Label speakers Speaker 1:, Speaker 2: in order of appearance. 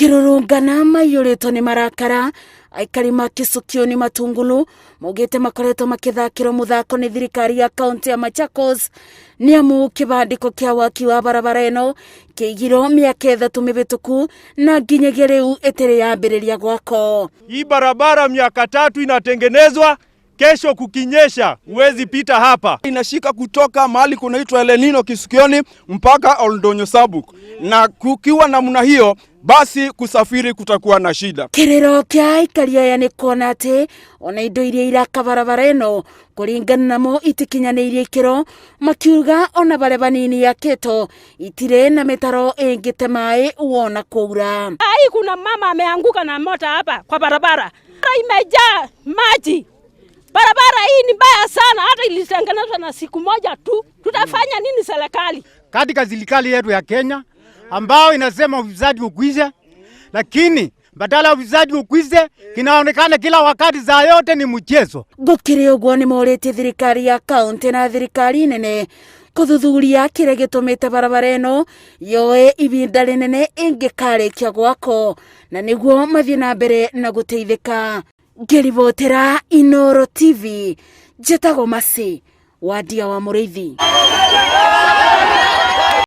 Speaker 1: Makĩrũrũngana maiyũrĩtwo nĩ marakara, aikari ma Kisukioni Matungulu maugĩte makoretwo makĩthakĩrwo mũthako nĩ thirikari ya kaunti ya Machakos nĩ amu kĩbandĩko kĩa waki wa barabara ĩno kĩigirwo mĩaka 3 mĩhĩtũku na nginyagia rĩu ĩtĩrĩ yambĩrĩria gwakwo.
Speaker 2: Hii barabara miaka 3 inatengenezwa, kesho kukinyesha huwezi pita hapa.
Speaker 3: Inashika kutoka mahali kunaitwa Elenino Kisukioni mpaka Oldonyo Sabuk, na kukiwa namna hiyo basi kusafiri kutakuwa na shida.
Speaker 1: Kĩrĩro kĩa aikari aya nĩ kuona atĩ ona indo iria iraka barabara ĩno kũringana namo itikinyanĩirie ikĩro, makiuga ona barĩa banini yakĩtwo itirĩ na mĩtaro ĩngĩte maĩ wona kwaura.
Speaker 4: Ai, kuna mama ameanguka na mota hapa kwa barabara, imejaa maji. Barabara hii ni mbaya sana, hata ilitengenezwa na siku moja tu. Tutafanya nini serikali?
Speaker 5: Katika serikali yetu ya Kenya ambao inasema ufisadi ukwishe, lakini badala ya ufisadi ukwishe, kinaonekana kila wakati za yote ni mchezo.
Speaker 1: Gũkĩrĩ ũguo nĩ morĩtie thirikari ya kaunti na thirikari nene kũthuthuria kĩrĩa gĩtũmĩte barabara ĩno yoe ibinda rĩnene ĩngĩkarĩkia gwakwo na nĩguo mathiĩ na mbere na gũteithĩka. Ngĩribotera Inooro TV, njĩtagwo Mercy Wandia wa Mũrĩithi.